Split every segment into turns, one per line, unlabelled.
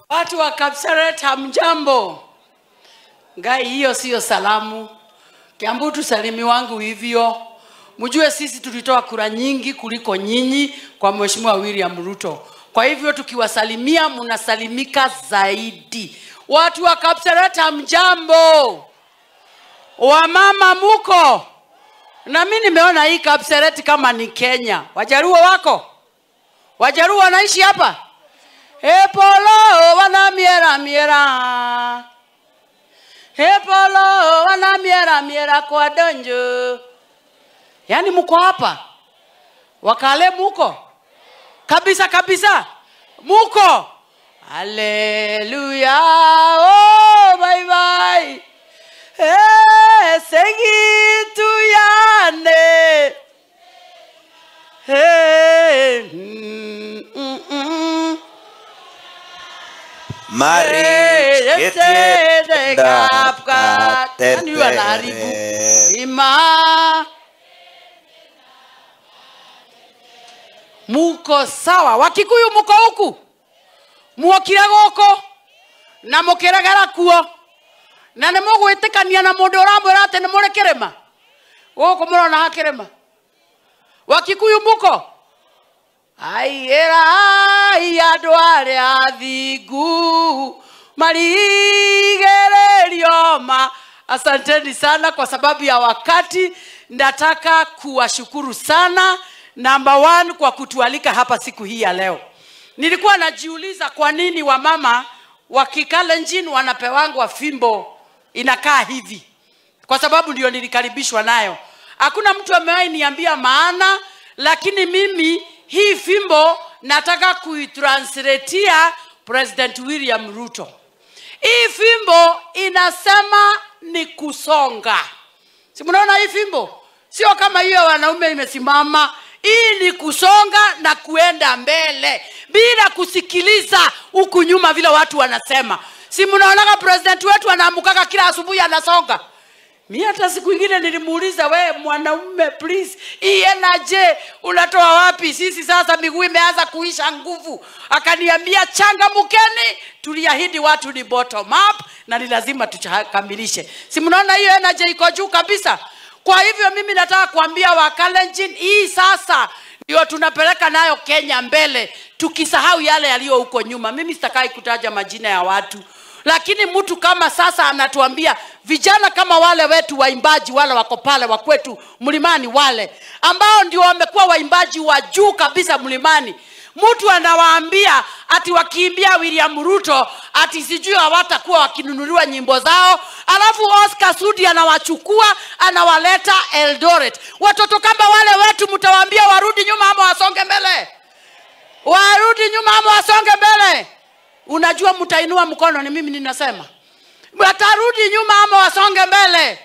Watu wa Kapseret hamjambo. Ngai, hiyo sio salamu. Kiambu tusalimi wangu hivyo. Mjue sisi tulitoa kura nyingi kuliko nyinyi kwa Mheshimiwa William Ruto. Kwa hivyo tukiwasalimia mnasalimika zaidi. Watu wa Kapseret hamjambo. Wamama muko? Na mimi nimeona hii Kapseret kama ni Kenya. Wajaruo wako? Wajaruo wanaishi hapa? Epolo wana miera miera. Epolo wana miera miera kwa donjo. Yani muko hapa? Wakale muko? Kabisa kabisa. Muko? Hallelujah. Oh, bye bye. Eh, segitu yane. Hey,
Mari
ima. Muko sawa. Wakikuyu muko huku? Muokire goko na mukiregera kuo na nĩ mũgwĩtĩkania na mũndũ ũramwĩra atĩ nĩ mũrĩ kĩrĩma gũkũ mũrona ha kĩrĩma. Wakikuyu muko? Aiĩrai andũ arĩa athingu marigĩrĩrio ma. Asanteni sana kwa sababu ya wakati. Nataka kuwashukuru sana number one kwa kutualika hapa siku hii ya leo. Nilikuwa najiuliza kwa nini wamama wa Kikalenjin wanapewangwa fimbo inakaa hivi. Kwa sababu ndio nilikaribishwa nayo. Hakuna mtu amewahi niambia maana, lakini mimi hii fimbo nataka kuitranslatea President William Ruto. Hii fimbo inasema ni kusonga. Si mnaona hii fimbo? Sio kama hiyo wanaume imesimama. Hii ni kusonga na kuenda mbele bila kusikiliza huku nyuma vile watu wanasema. Si mnaonaga president wetu anaamkaka kila asubuhi anasonga? Mimi hata siku nyingine nilimuuliza, we mwanaume please, hii energy unatoa wapi? Sisi sasa miguu imeanza kuisha nguvu. Akaniambia changamkeni, tuliahidi watu ni bottom up na ni lazima tukamilishe. Si mnaona hiyo energy iko juu kabisa? Kwa hivyo mimi nataka kuambia Wakalenjin, hii sasa ndio tunapeleka nayo Kenya mbele, tukisahau yale yaliyo huko nyuma. Mimi sitakai kutaja majina ya watu, lakini mtu kama sasa anatuambia vijana kama wale wetu waimbaji wale wako pale wa kwetu mlimani, wale ambao ndio wamekuwa waimbaji wa juu kabisa mlimani, mtu anawaambia ati wakiimbia William Ruto ati sijui hawatakuwa wakinunuliwa nyimbo zao, alafu Oscar Sudi anawachukua anawaleta Eldoret. Watoto kama wale wetu mtawaambia warudi nyuma ama wasonge mbele? Warudi nyuma ama wasonge mbele? Unajua mtainua mkono, ni mimi ninasema. Watarudi nyuma ama wasonge mbele?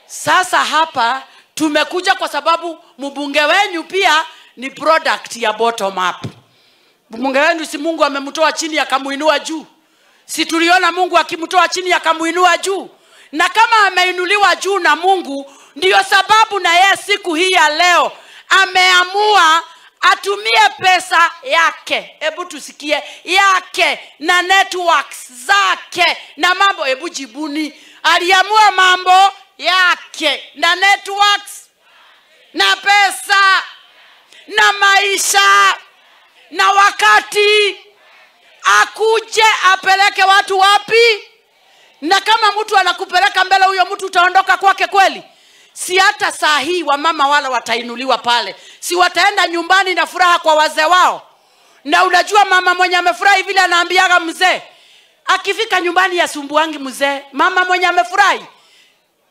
Sasa hapa tumekuja kwa sababu mbunge wenu pia ni product ya bottom up. Mbunge wenu si Mungu amemtoa chini akamuinua juu? Si tuliona Mungu akimtoa chini akamuinua juu? Na kama ameinuliwa juu na Mungu, ndiyo sababu na yeye siku hii ya leo ameamua atumie pesa yake, hebu tusikie, yake na networks zake na mambo, hebu jibuni. Aliamua mambo yake na networks na pesa na maisha na wakati, akuje apeleke watu wapi? Na kama mtu anakupeleka mbele, huyo mtu utaondoka kwake kweli? Si hata saa hii wamama wala watainuliwa pale, si wataenda nyumbani na furaha kwa wazee wao? Na unajua mama mwenye amefurahi vile anaambiaga mzee akifika nyumbani yasumbuangi mzee. Mama mwenye amefurahi,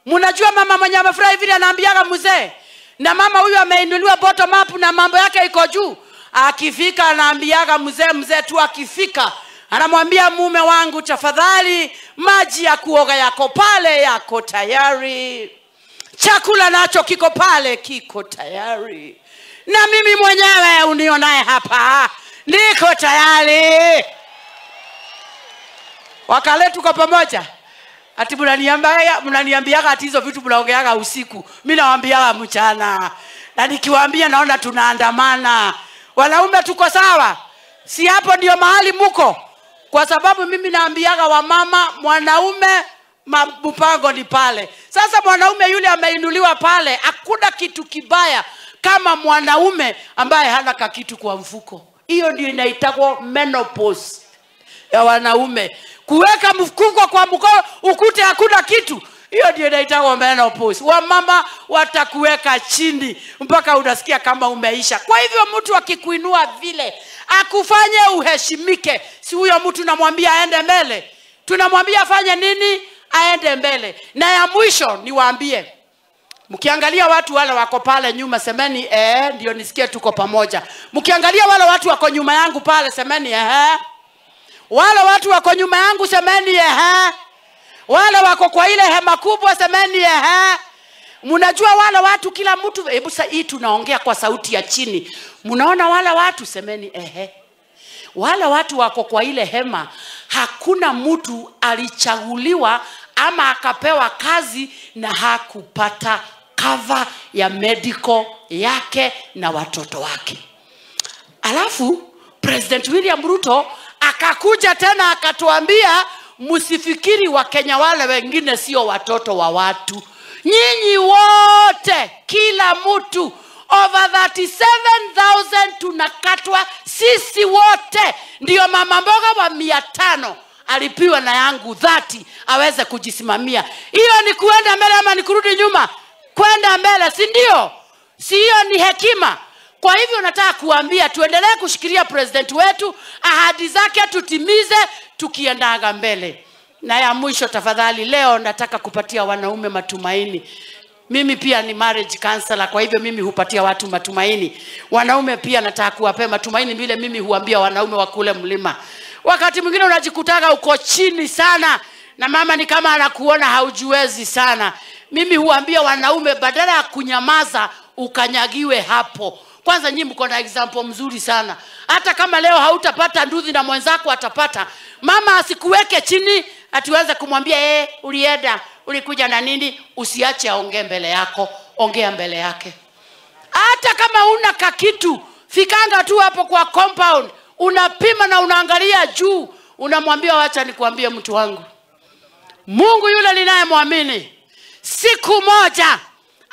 mnajua mama mwenye amefurahi vile anaambiaga mzee, na mama huyu ameinuliwa bottom up na mambo yake iko juu, akifika anaambiaga mzee, mzee tu akifika anamwambia mume wangu tafadhali, maji ya kuoga yako pale yako tayari, chakula nacho kiko pale kiko tayari, na mimi mwenyewe unionaye hapa niko tayari. Wakale tuko pamoja. Ati mnaniambiaga ati hizo vitu mnaongeaga usiku, mimi nawaambiaga mchana. Na nikiwaambia naona tunaandamana. Wanaume tuko sawa? Si hapo ndio mahali muko? Kwa sababu mimi naambiaga wamama, mwanaume mpango ni pale. Sasa mwanaume yule ameinuliwa pale, hakuna kitu kibaya kama mwanaume ambaye hana kakitu kwa mfuko. Hiyo ndio inaitwa menopause ya wanaume. Kuweka mfuko kwa mkono ukute hakuna kitu, hiyo ndio inaitwa menopause. Wamama watakuweka chini mpaka unasikia kama umeisha. Kwa hivyo mtu akikuinua vile akufanye uheshimike, si huyo mtu tunamwambia aende mbele? Tunamwambia afanye nini? Aende mbele. Na ya mwisho niwaambie, mkiangalia watu wale wako pale nyuma semeni ndio nisikie tuko pamoja. Mkiangalia wale watu wako nyuma yangu pale semeni Wale watu wako nyuma yangu semeni Wale wako kwa ile hema kubwa semeni Mnajua wale watu, kila mtu, hebu sasa hii tunaongea kwa sauti ya chini. Mnaona wale watu semeni Wale watu wako kwa ile hema, hakuna mtu alichaguliwa ama akapewa kazi na hakupata cover ya medical yake na watoto wake. Alafu President William Ruto akakuja tena akatuambia, msifikiri Wakenya wale wengine sio watoto wa watu. Nyinyi wote, kila mtu, over 37,000 tunakatwa sisi wote. Ndio mama mboga wa 500 alipiwa na yangu 30 aweze kujisimamia. Hiyo ni kuenda mbele ama ni kurudi nyuma? Kwenda mbele, si ndio? Si hiyo ni hekima? Kwa hivyo nataka kuambia tuendelee kushikilia president wetu, ahadi zake tutimize tukiendaga mbele. Na ya mwisho tafadhali, leo nataka kupatia wanaume matumaini. Mimi pia ni marriage counselor, kwa hivyo mimi hupatia watu matumaini. Wanaume pia nataka kuwapea matumaini vile mimi huambia wanaume wa kule mlima. Wakati mwingine unajikutaga uko chini sana na mama ni kama anakuona haujiwezi sana. Mimi huambia wanaume badala ya kunyamaza ukanyagiwe hapo. Kwanza nyinyi mko na example mzuri sana. Hata kama leo hautapata nduthi na mwenzako atapata, mama asikuweke chini atiweze kumwambia ulienda, ulikuja na nini. Usiache aongee mbele yako, ongea mbele yake. Hata kama una kakitu, fikanga tu hapo kwa compound, unapima na unaangalia juu, unamwambia wacha nikuambie mtu wangu, Mungu yule ninayemwamini siku moja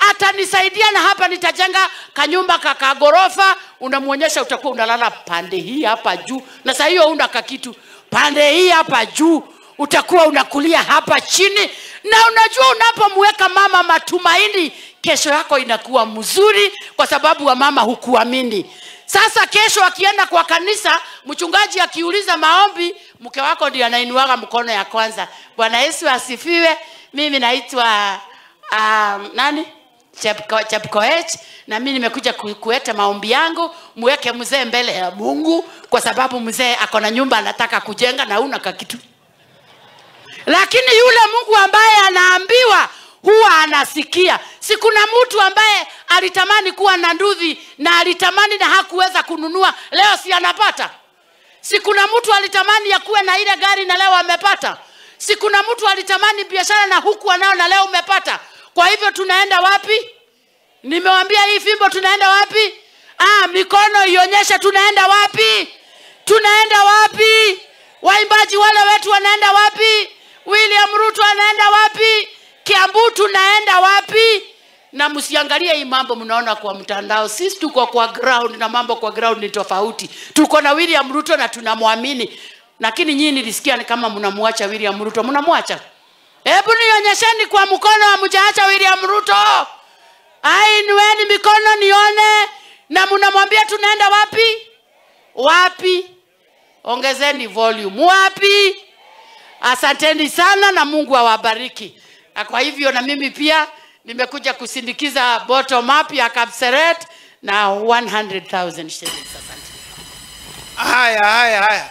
atanisaidia na hapa nitajenga kanyumba kaka gorofa. Unamuonyesha utakuwa unalala pande hii hapa juu, na saa hiyo una kakitu pande hii hapa juu, utakuwa unakulia hapa chini. Na unajua unapomweka mama matumaini, kesho yako inakuwa mzuri, kwa sababu wa mama hukuamini. Sasa kesho akienda kwa kanisa, mchungaji akiuliza maombi, mke wako ndiye anainuaga mkono ya kwanza. Bwana Yesu asifiwe, mimi naitwa nani? Chepkoech, na mimi nimekuja kueta maombi yangu, muweke mzee mbele ya Mungu, kwa sababu mzee ako na nyumba anataka kujenga na huna kakitu. Lakini yule Mungu ambaye anaambiwa huwa anasikia. Si kuna mtu ambaye alitamani kuwa na nduthi na alitamani na hakuweza kununua, leo si anapata? Si kuna mtu alitamani ya kuwa na ile gari na leo amepata? Si kuna mtu alitamani biashara na huku anao na leo umepata? Kwa hivyo tunaenda wapi? Nimewaambia hii fimbo tunaenda wapi? Mikono ionyeshe tunaenda wapi? Tunaenda wapi? Waimbaji wale wetu wanaenda wapi? William Ruto anaenda wapi? Kiambu tunaenda wapi? Na msiangalie hii mambo mnaona kwa mtandao. Sisi tuko kwa ground na mambo kwa ground ni tofauti. Tuko na William Ruto na tunamwamini. Lakini nyinyi nilisikia ni kama mnamwacha William Ruto. Mnamwacha? Hebu nionyesheni kwa mkono hamjaacha William Ruto. Ainueni mikono nione. Na mnamwambia tunaenda wapi? Wapi? Ongezeni volume. Wapi? Asanteni sana na Mungu awabariki. Na kwa hivyo na mimi pia nimekuja kusindikiza bottom up ya Kapseret na 100,000 shillings. Asante.
Haya, haya, haya.